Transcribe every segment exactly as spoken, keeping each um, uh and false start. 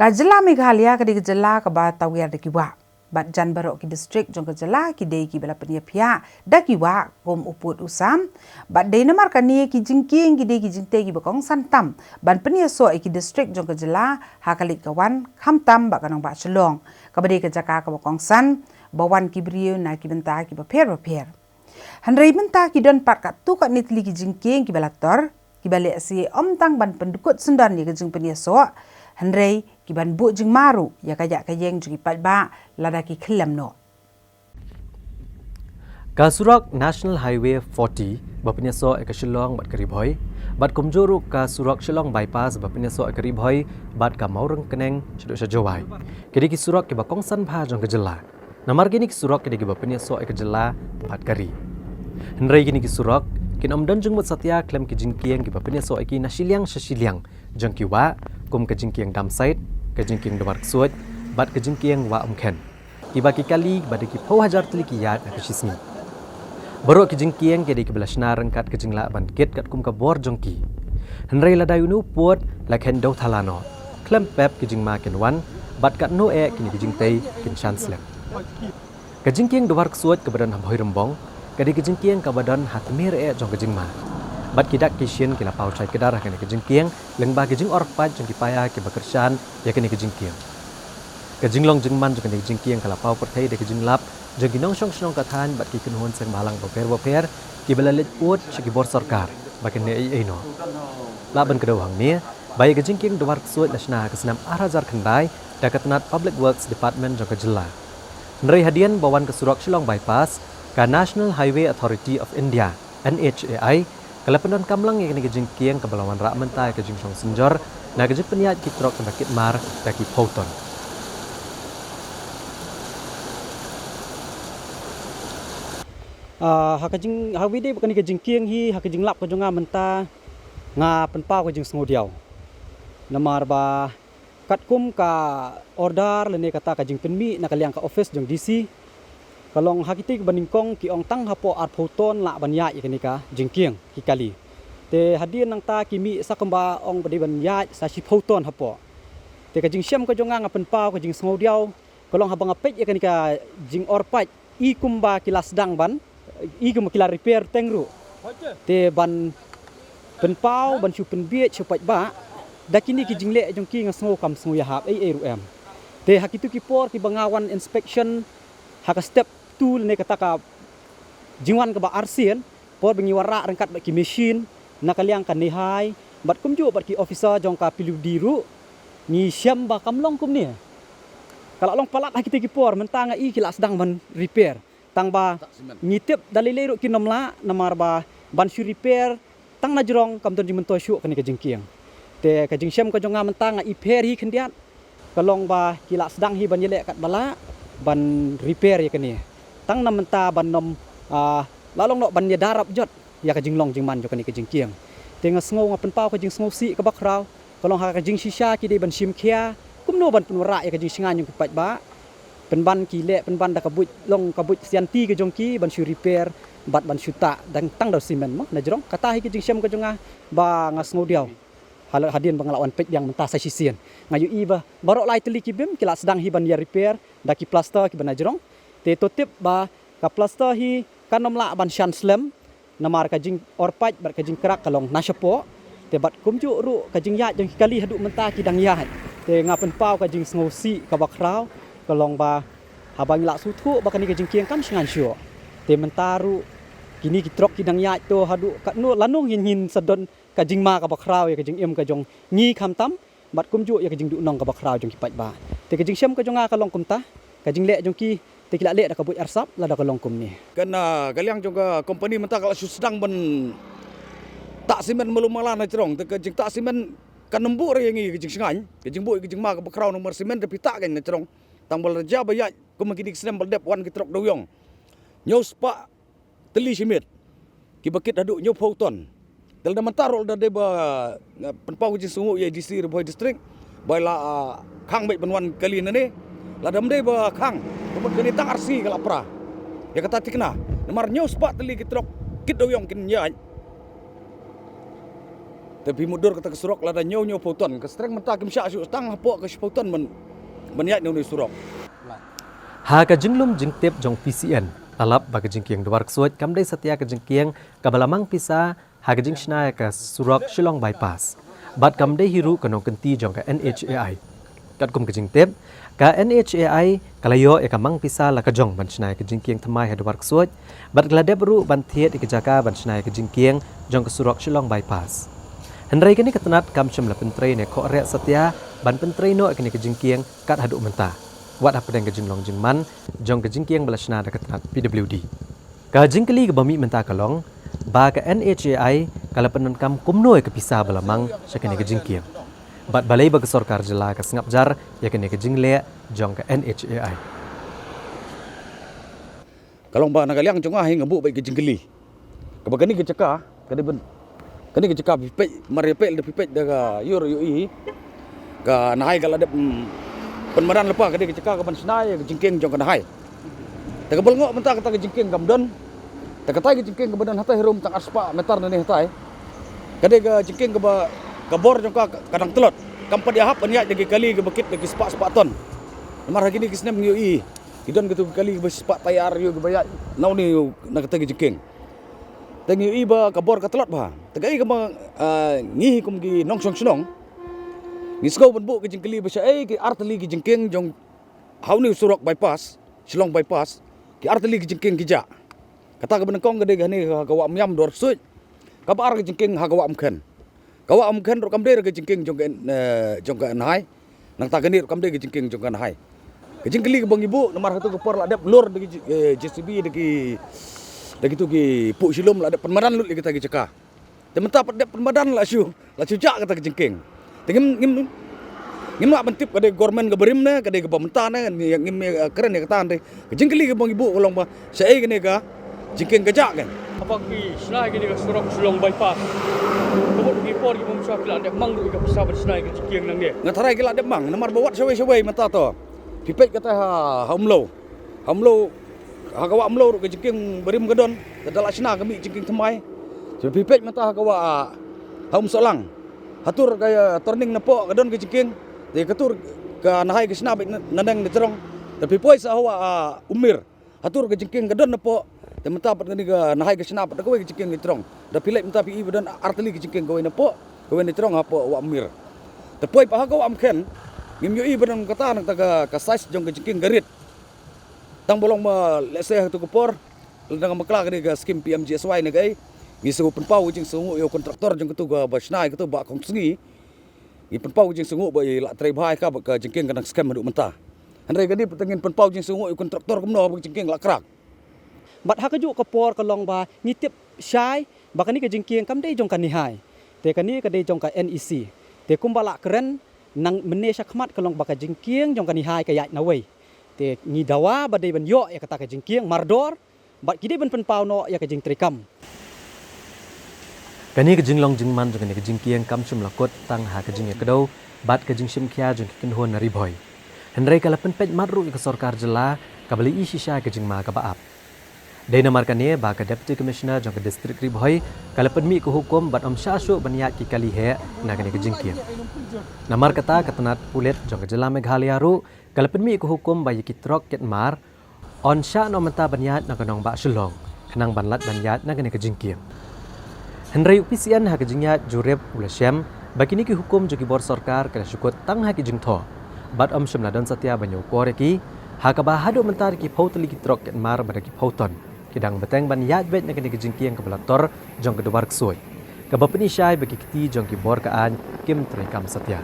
Ka jylla Meghalaya ka dei ka jylla kaba tawiar da ki wah. Bad jan baroh ki distrik jong ka jylla ki dei kiba la pynïaphiah da ki wah kum u pud u sam. Bad dei namar kane ki jingkieng ki dei ki jingtei kiba kongsan tam ban pynïasoh ïa ki distrik jong ka jylla ha ka leit ka wan, khamtam bad ka nongbah Shillong, kaba dei ka jaka kaba kongsan ba wan ki briew na ki bynta kiba pher bapher. Hynrei mynta ki don pat katto katne tylli ki jingkieng kiba la tor, kiba lehse ym tang ban pyndukut syndon ïa ka jingpynïasoh, hynrei ki ban buh jingma ruh ïa ka ïaid ka ïeng jong ki paidbah lada ki khyllem noh. Ka surok National Highway forty ba pynïasoh ïa ka Shillong bad ka Ri Bhoi, bad kumjuh ruh ka surok Shillong Bypass ba pynïasoh ïa ka Ri Bhoi bad ka Mawryngkneng shaduh sha Jowai, ki dei ki surok kiba kongsan bha jong ka jylla. Namar kine ki surok ki dei kiba pynïasoh ïa ka jylla bad ka ri. Hynrei kine ki surok kin ym don jingmut satia khlem ki jingkieng kiba pynïasoh ïa ki na shiliang sha shiliang jong ki wah, kum ka jingkieng dump site, ka jingkieng Dwar Ksuid bad ka jingkieng Wah Umkhen, kiba ki kali ba dei ki phew hajar tylli ki ïaid ha ka shi sngi. Baroh ki jingkieng ki dei kiba la shna ryngkat ka jinglah ban kit katkum ka bor jong ki. Hynrei lada ïa une u pud la kheiñ dewthala noh, khlem pep ki jingma kin wan, bad katno eh kine ki jingtei kin shan slem. Ka jingkieng Dwar Ksuid kaba don ha Bhoirymbong ka dei ka jingkieng kaba don ha tmier eh jong ka jingma. Bad ki dak ki shin ki la paw shai kdar ha kane ka jingkieng lyngba ki jingor paip jong ki paia kiba kyrshan ïa kane ka jingkieng. Ka jinglong jingman jong kane ka jingkieng ka la paw pyrthei da ka jinglap jong ki nongshong shnong ka thaiñ bad ki kynhun seng bhalang bapher bapher kiba la leit ud sha ki bor sorkar ba kin leh ei ei noh. Lah ban kdew hangne ba ïa ka jingkieng Dwar Ksuid la shna ha ka snem ar hajar khyndai da ka tnat Public Works Department jong ka jylla. Hynrei hadien ba wan ka surok Shillong Bypass, ka National Highway Authority of India, N H A I, ka la pyndonkam lang ïa kane ka jingkieng kaba la wanrah mynta ïa ka jingshong synjor na ka jingpynïaid ki trok kiba kit mar da ki phew ton. Ah, ha ka jing, ha kaba ïadei bad kane ka jingkieng hi, ha ka jinglap ka jong nga mynta, nga pynpaw ka jingsngewdiaw. Namar ba katkum ka order lane kata ka jingpynmih na ka liang ka office jong D C, ka long ha kitei kiba nyngkong ki ong tang hapoh arphew ton lah ban ïaid ïa kane ka jingkieng ki kali. Te hadien nangta ki mih sa kumba ong ba dei ban ïaid sa shiphew ton hapoh. Te ka jingshem ka jong nga, nga pynpaw ka jingsngewdiaw, ka long haba nga peit ïa kane ka jingor paip, i kumba ki la sdang ban, i kumba ki la repair teng ruh. Te ban pynpaw, ban shu pynbiej sha u paidbah da kine ki jingleh jong ki, nga sngew kam sngew ïahap ei ei ruh em. Te ha kito ki por kiba nga wan inspection ha ka step two lane kata ka jingwan kaba arsien, por ba ngi wanrah ryngkat bad ki machine na ka liang ka NHAI bad kumjuh bad ki officer jong ka P W D ruh, ngi shem ba kam long kumne. Ka la long palat ha kitei ki por, mynta nga i ki la sdang ban repair. Tang ba ngi tip da lei lei ruh kin ym lah, namar ba ban shu repair tang na jrong kam don jingmyntoi shuh kane ka jingkieng. Te ka jingshem ka jong nga mynta, nga i pher hi khyndiat, ka long ba ki la sdang hi ban ïaleh katba lah ban repair ïa kane. Tang na mynta ban ym, ah, la long noh ban ïada rap jot ïa ka jinglong jingman jong kane ka jingkieng. Te nga sngew, nga pynpaw ka jingsngewsih kaba khraw, ka long ha ka jingshisha ki dei ban shim khia kumno ban pynwanrah ïa ka jingshngaiñ jong ki paidbah. Pynban ki leh, pynban da ka buit, long ka buit sianti ka jong ki ban shu repair bad ban shu tah dang tang da u simen mo na jrong. Kata hi ka jingshem ka jong nga ba nga sngewdiaw. Hala hadien ba nga la wan peit biang mynta sa shisien, nga ïohi ba baroh lai tylli ki beam ki la sdang hi ban ïa repair da ki plaster kiba na jrong. Te to tip ba ka plaster hi kan ym lah ban shan slem, namar ka jingor paip bad ka jingkrak ka long na shapoh. Te bad kumjuh ruh ka jingïaid jong ki kali haduh mynta ki dang ïaid. Te nga pynpaw ka jingsngewsih kaba khraw, ka long ba haba ngi la sngewthuh ba kane ka jingkieng kam shngaiñ shuh, te mynta ruh kine ki trok ki dang ïaid to haduh katno, lano ngin, ngin sa don ka jingma kaba khraw ïa ka jingim ka jong ngi khamtam bad kumjuh ïa ka jingduhnong kaba khraw jong ki paidbah. Te ka jingshem ka jong nga ka long kumta, ka jingleh jong ki te ki la leh da ka buit arsap lada ka long kumne. Kan, ah, ka liang jong ka company mynta ka la shu sdang ban tah simen malu mala na jrong, te ka jingtah simen kan ym buh re ïa ngi ka jingshngaiñ, ka jingbuh ïa ka jingma kaba khraw namar simen te phi tah kan na jrong. Tang ba la jia ba ïaid kum kine ki snem ba la dep, wan ki trok dewïong hynñiew spah tylli shi miet kiba kit haduh hynñiew phew ton. Te lada mynta ruh lada dei ba, eh, pynpaw ka jingsngewnguh ïa i D C Ri Bhoi District ba i la, ah, khang beit ban wan kali nangne. Lada ym dei ba khang, ka mut kane tang arsngi ka la pra ïa kata thikna. Namar hynñiew spah tylli ki trok kit dewïong kin ïaid. Te phi mutdur kata ka surok lada hynñiew hynñiew phew ton, ka strength mynta kim shah shuh, tang hapoh ka shiphew ton ban, ban ïaid na une u surok. Ha ka jinglum jingtip jong P C N, la lap ba ka jingkieng Dwar Ksuid kam dei satia ka jingkieng kaba la mang pisa ha ka jingshna ïa ka surok Shillong Bypass, bad kam dei hi ruh ka nongkynti jong ka N H A I. Katkum ka jingtip, ka N H A I ka la ïoh ïa ka mang pisa la ka jong ban shna ïa ka jingkieng thymmai ha Dwar Ksuid, bad ka la dep ruh ban thied ïa ka jaka ban shna ïa ka jingkieng jong ka surok Shillong Bypass. Hynrei kane ka tnat kam shym la pyntrei ne khohreh satia ban pyntrei noh ïa kane ka jingkieng kat haduh mynta, wat hapdeng ka jinglong jingman jong ka jingkieng ba la shna da ka tnat P W D. Ka jingkylli kaba mih mynta ka long ba ka N H A I ka la pyndonkam kumno ïa ka pisa ba la mang sha kane ka jingkieng, bad balei ba ka sorkar jylla ka sngap jar ïa kane ka jingleh jong ka N H A I. Ka long ba na ka liang jong nga hi nga buh beit ka jingkylli kaba kane ka jaka ka dei ban, kane ka jaka phi peit, mar ïa peit da phi peit da ka ïur ïohi, ka Nahai ka la dep, mm, pynmadan lypa, ka dei ka jaka kaban shna ïa ka jingkieng jong ka Nahai. Te kaba lyngngoh mynta kata ka jingkieng kam don. Te katai ka jingkieng kaba don hatai harum tang arspah meter nangne hatai, ka dei ka jingkieng kaba ka bor jong ka ka dang tlot, kam pat ïahap ban ïaid da ki kali kaba kit da ki spah spah ton. Namar ha kine ki snem ngi ïohi ki don kitu ki kali kiba spah tyre ïoh kiba ïaid na une na kata ka jingkieng. Te ngi ïohi ba ka bor ka tlot bha. Te kaei kaba, ah, ngi hi kum ki nongshong shnong ngi sngew ban buh ka jingkylli ba shaei ki artylli ki jingkieng jong ha une u surok bypass, Shillong Bypass, ki artylli ki jingkieng ki jah. Kata kaba nyngkong ka dei kane ha ka Wah Myam Dwar Ksuid. Kaba ar ka jingkieng ha ka Wah Umkhen. Ka Wah Umkhen ruh kam dei ka jingkieng jong ka, eh, jong ka Nahai. Nangta kane ruh kam dei ka jingkieng jong ka Nahai. Ka jingkylli kaba ngi buh namar ha katu ka por la dep lor da ki, eh, J C B da ki, da kitu ki puh shilum la dep pynmadan lut ïa kita ki jaka. Te mynta pat dep pynmadan la shu, la shu jah kata ka jingkieng. Te ngim, ngim, ngim lah ban tip ka dei government kaba rim ne ka dei kaba mynta ne, ngim, ngim, eh, kren ïa kata. Hynrei ka jingkylli kaba ngi buh ka long ba shaei kane ka jingkieng ka jah kan. Haba ki shna ïa kane ka surok Shillong Bypass, ka mut ki por ki bym shwa ki la dep mang ruh ïa ka pisa ban shna ïa ka jingkieng nangne? Nga tharai ki la dep mang namar ba wat shawei shawei mynta to. Phi peit kata ha, ha Umlew. Ha Umlew, ha ka Wah Umlew ruh ka jingkieng barim ka don, ka da la shna ka mih jingkieng thymmai. Te phi peit mynta ha ka Wah, ha Umsohlang, hatur ka, eh, turning napoh ka don ka jingkieng. Te katur ka Nahai ka shna beit na, nangne na jrong. Te phi poi sa ha Wah, ah, Umir, hatur ka jingkieng ka don napoh. Te mynta pat kane ka Nahai ka shna pat da kawei ka jingkieng na jrong. Da phi leit mynta phi i ba don artylli ka jingkieng, kawei napoh, kawei na jrong hapoh Wah Umir. Te poi pat ha ka Wah Umkhen, ngim ïohi ba don kata, nangta ka, ka size jong ka jingkieng ka rit. Tang ba long ba lehse ha katu ka por, lada ngam bakla kane ka skim P M G S Y ne kaei, ngi sngew pynpaw ka jingsngewnguh ïa u kontraktor jong katu kaba shna ïa katu, Bah Khongsngi. Ngi pynpaw ka jingsngewnguh ba i la trei bha ïa ka, ba ka jingkieng ka dang skhem haduh mynta. Hynrei kane pat ngin pynpaw jingsngewnguh ïa u kontraktor kumno ba ka jingkieng la krak. Bad ha kajuh ka por ka long ba ngi tip shai ba kane ka jingkieng kam dei jong ka Nihai, te kane ka dei jong ka N E C. Te kumba la kren nang mynne shakhmat ka long ba ka jingkieng jong ka Nihai ka ïaid nawei. Te ngi dawa ba dei ban ïoh ïa kata ka jingkieng mardor, bad ki dei ban pynpaw noh ïa ka jingtrei kam. Kane ka jinglong jingman jong kane ka jingkieng kam shym la kut tang ha ka jingïakdew bad ka jingshim khia jong ki kynhun na Ri Bhoi. Hynrei ka la pynpeit mat ruh ïa ka sorkar jylla kaba la ïohi shisha ïa ka jingma kaba ap. Dei namar kane ba ka Deputy Commissioner jong ka District Ri Bhoi ka la pynmih ka hukum bad ym shah shuh ban ïaid ki kali heh na kane ka jingkieng. Namar kata ka tnat pulit jong ka jylla Meghalaya ruh ka la pynmih ka hukum ba ïa ki trok kit mar yn shah noh mynta ban ïaid na ka nongbah Shillong khnang ban lait ban ïaid na kane ka jingkieng. Hynrei u P C N ha ka jingïaid jurip u la shem ba kine ki hukum jong ki bor sorkar ki la shu kut tang ha ki jingthoh bad ym shym la don satia ban ïakor ïa ki, ha kaba haduh mynta da ki phew tylli ki trok kit mar bad da ki phew ton ki dang bteng ban ïaid beit na kane ka jingkieng kaba la tor jong ka Dwar Ksuid, kaba pyni shai ba ki kti jong ki bor ka aiñ kim trei kam satia.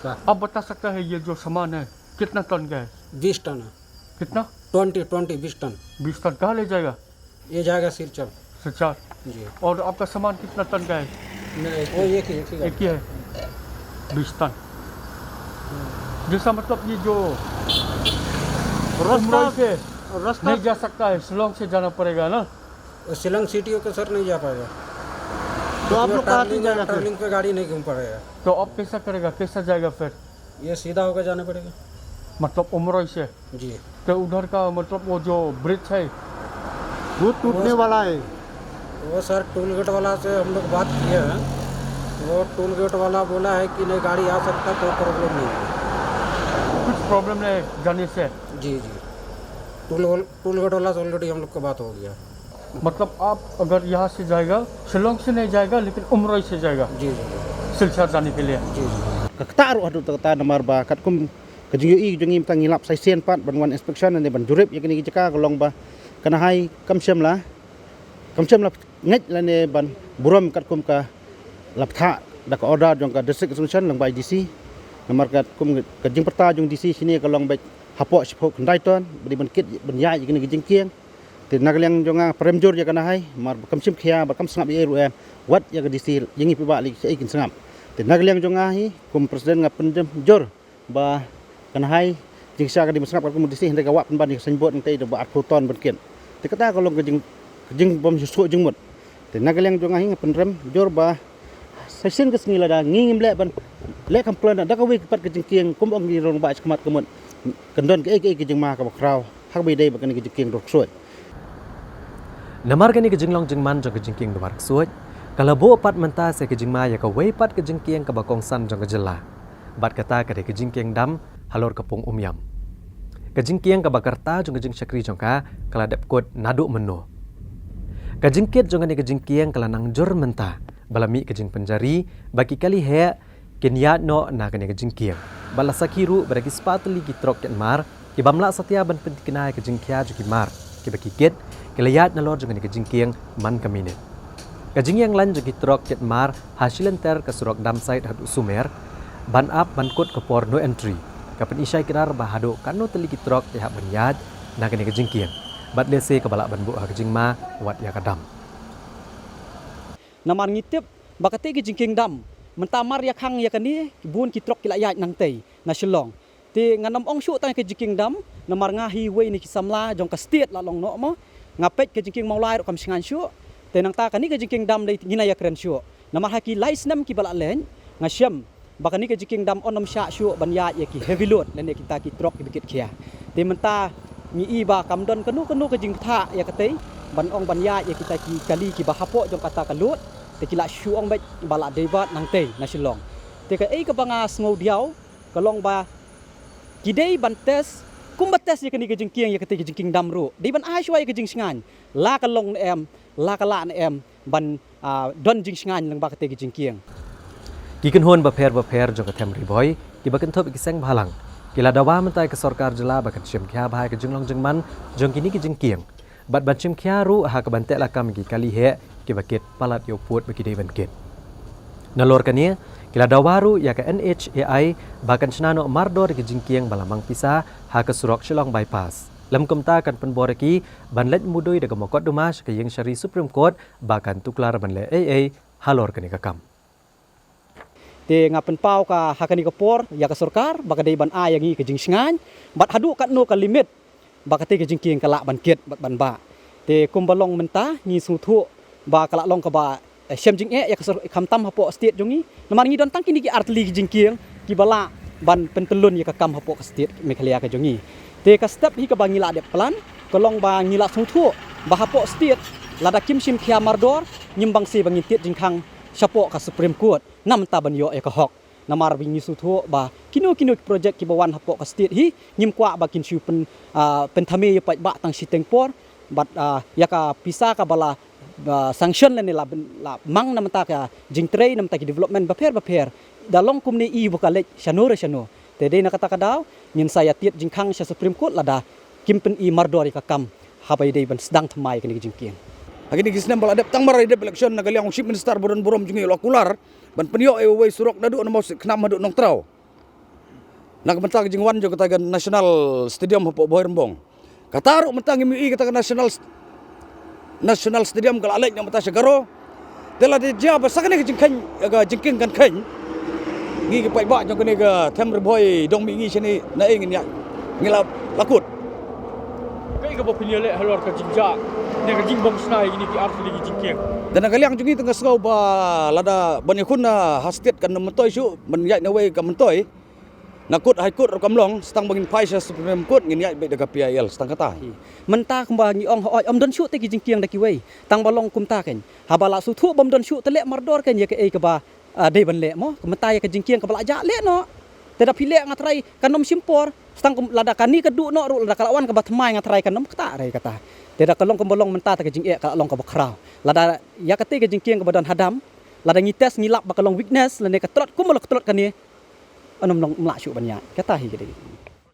आप बता सकता है ये जो सामान है कितना टन का है? बीस टन है। कितना? ट्वेंटी, ट्वेंटी, बीस टन। बीस टन कहाँ ले जाएगा? ये जाएगा सिलचर। सिलचर। जी। और आपका सामान कितना टन का है? नहीं, वो एक ही, एक ही एक ही है। बीस टन। जैसा मतलब ये जो रास्ता, उमरोई से रास्ता नहीं जा सकता है, शिलोंग से जाना पड़ेगा ना? शिलोंग सिटी होकर सर नहीं जा पाएगा। तो आप लोग कहाँ से जाएगा फिर? टर्निंग पे गाड़ी नहीं घूम पाएगा। तो अब कैसा करेगा, कैसा जाएगा फिर? ये सीधा होकर जाना पड़ेगा। मतलब उमरोई से? जी। तो उधर का मतलब वो जो ब्रिज है? वो टूटने वाला है। वो सर, टोल गेट वाला से हम लोग बात किए हैं। वो टोल गेट वाला बोला है कि नहीं, गाड़ी आ सकता, कोई प्रॉब्लम नहीं है। कुछ प्रॉब्लम नहीं जाने से? जी जी। टोल टोल गेट वाला से ऑलरेडी हम लोग का बात हो गया। मतलब आप अगर यहाँ से जाएगा, शिलोंग से नहीं जाएगा, लेकिन उमरोई से जाएगा जी जी जी। सिलचर जाने के लिए। जी जी। Ka kata ruh haduh ta kata namar ba katkum ka jingïohi jong ngi mynta ngi lap sa shisien pat ban wan inspection ne ban jurip ïa kane ka jaka ka long ba ka Nahai kam shym la kam shym la ngeit lane ban burom katkum ka la pynthah da ka order jong ka District Execution lyngba i D C. Namar katkum ka jingpyrta jong D C shane ka long ba hapoh shiphew khyndai ton ba dei ban kit ban ïaid ïa kane ka jingkieng. Te na ka liang jong nga pynrem jur ïa ka Nahai namar ba kam shim khia ba kam sngap ïa ruh em wat ïa ka D C ïa ngi phi ba lei shaei kin sngap. Te na ka liang jong nga hi kum president nga pynrem jur ba ka Nahai jingshisha ka dei ban sngap katkum D C hynrei ka wad pynban ïa ka signboard nangtei da ba arphew ton ban kit. Te kata ka long ka jing ka jingbym shuh jingmut. Te na ka liang jong nga hi nga pynrem jur ba sa shisien ka sngi lada ngi ngim leh ban leh complain da kawei pat ka jingkieng kum ong ngi rong ba shakhmat ka mut kan don kaei kaei ka jingma kaba khraw ha kaba ïadei bad kane ka jingkieng Dwar Ksuid. Namar kane ka jinglong jingman jong ka jingkieng Dwar Ksuid ka la buh pat mynta sa ka jingma ïa kawei pat ka jingkieng kaba kongsan jong ka jylla. Bad kata ka dei ka jingkieng dam halor ka pung Umiam. Ka jingkieng kaba ka rta jong ka jingshakri jong ka ka la dep kut naduh mynno. Ka jingkit jong kane ka jingkieng ka la nang jur mynta ba la mih ka jingpynjari ba ki kali heh kin ïaid noh na kane ka jingkieng. Bad la sakhi ruh ba da ki spah tylli ki trok kit mar ki bym lah satia ban pynthikna ïa ka jingkhia jong ki mar kiba ki kit ki la ïaid nalor jong kane ka jingkieng man ka minit. Ka jingïeng lain jong ki trok kit mar ha shilynter ka surok Damsait haduh Sumer ban ap ban kut ka por no entry ka pynishai kdar ba haduh katno tylli ki trok ki hap ban ïaid na kane ka jingkieng bad lehse kaba lah ban buh ha ka jingma wat ïa ka dam. Namar ngi tip ba katei ka jingkieng dam mynta mar ïa khang ïa kane bun ki trok ki la ïaid nangtei na Shillong. Te ngan ym ong shuh tang ïa ka jingkieng dam namar nga hi wei na ki samla jong ka state la long noh mo. Nga peit ka jingkieng Mawlai ruh kam shngaiñ shuh. Te nangta kane ka jingkieng dam dei ngi na ïa kren shuh namar ha ki lai snem kiba la leit nga shem ba kane ka jingkieng dam un ym shah shuh ban ïaid ïa ki heavy load lane kita ki trok kiba kit khia. Te mynta ngi i ba kam don kano kano ka jingbthah ïa katei ban ong ban ïaid ïa kita ki kali kiba hapoh jong kata ka load te ki la shu ong beit ba la dei bad nangtei na Shillong. Te kaei kaba nga sngew diaw ka long ba ki dei ban test kumba test ïa kane ka jingkieng ïa katei ka jingkieng dam ruh dei ban ai shuwa ïa ka jingshngaiñ la ka long ne em la ka lah ne em ban don jingshngaiñ lyngba katei ka jingkieng. Ki kynhun bapher bapher jong ka Them Ri Bhoi kiba kynthup ïa ki seng bhalang ki la dawa mynta ïa ka sorkar jylla ba kan shim khia bha ïa ka jinglong jingman jong kine ki jingkieng bad ban shim khia ruh ha kaban teh lakam ïa ki kali heh kiba kit palat ïa u pud ba ki dei ban kit. Nalor kane ki la dawa ruh ïa ka N H A I ba kan shna noh mardor ïa ki jingkieng ba la mang pisa ha ka surok Shillong Bypass. Lym kumta kan pynbor ïa ki ban leit mudui da ka mokotduma sha ka ïing shari Supreme Court ba kan tuklar ban leh ei ei halor kane ka kam. Te nga pynpaw ka ha kane ka por ïa ka sorkar ba ka dei ban ai ïa ngi ka jingshngaiñ bad haduh katno ka limit ba katei ka jingkieng ka lah ban kit bad ban bah. Te kumba long mynta ngi sngewthuh ba ka la long kaba shem jingeh ïa ka sor khamtam hapoh state jong ngi namar ngi don tang kine ki artylli ki jingkieng kiba lah ban pyntyllun ïa ka kam hapoh ka state Meghalaya ka jong ngi. Te ka step hi kaba ngi la dep plan ka long ba ngi la sngewthuh ba hapoh state lada kim shim khia mardor ngim bang se ba ngin tied jingkhang shapoh ka Supreme Court namar ta ban ïoh ïa ka hok. Namar ba ngi sngewthuh ba kino kino ki project kiba wan hapoh ka state hi ngim kwah ba kin shu pyn pynthame ïa paidbah tang shiteng por bad ïa ka pisa kaba la sanction lane la mang namar ta ka jingtrei namar ta ki development bapher bapher da long kumne i ba ka leit shano re shano. Te dei na kata ka daw ngin sa ïa tied jingkhang sha Supreme Court lada kim pyn-i mardor ïa ka kam haba ïadei ban sdang thymmai ïa kane ka jingkieng. Ha kine ki snem ba la dep tang mar ïa dep election na ka liang u Chief Minister ba don burom jong ngi u la kular ban pynïoh ïa uwei surok naduh na Mawsitkhnam haduh Nongtraw. Na ka bynta ka jingwan jong kata ka National Stadium hapoh Bhoirymbong. Kata ruh mynta ngim ïohi kata ka National National Stadium ka la leit na mynta sha Garo. Te lada jia ba sa kane ka jingkheiñ ka jingkieng kan kheiñ ngi ki paidbah jong kane ka Them Ri Bhoi dong mih ngi shane na ei ngin ïa ngi la la kut. Kaei kaba phin ïaleh halor ka jingjia ne ka jingbym shna ïa kine ki artylli ki jingkieng? Da na ka liang jong ngi te nga sngew ba lada ban ïakhun na ha state kan myntoi shuh ban ïaid na wei ka myntoi. Na kut High Court ruh kam long, stang ba ngin phai sha Supreme Court ngin ïaid beit da ka P I L, stang kata. Mynta kumba ngi ong hooid, ym don shuh te ki jingkieng da kiwei. Tang ba long kumta kein. Haba la shu thuh bym don shuh te leh mardor kein ïa kaei kaba, ah, dei ban leh mo. Mynta ïa ka jingkieng kaba la jah leh noh. Te da phi leh nga tharai kan ym shim por. Stang kum lada kane ka duh noh ruh lada ka la wan kaba thymmai nga tharai kan ym ktah re kata. Te da ka long kumba long mynta te ka jingeh ka la long kaba khraw. Lada ïa kata ka jingkieng kaba don hadam. Lada ngi test ngi lap ba ka long weakness lane ka tlot kumba la ka tlot kane. Ym long ym lah shuh ban ïaid. Kata hi ka dei.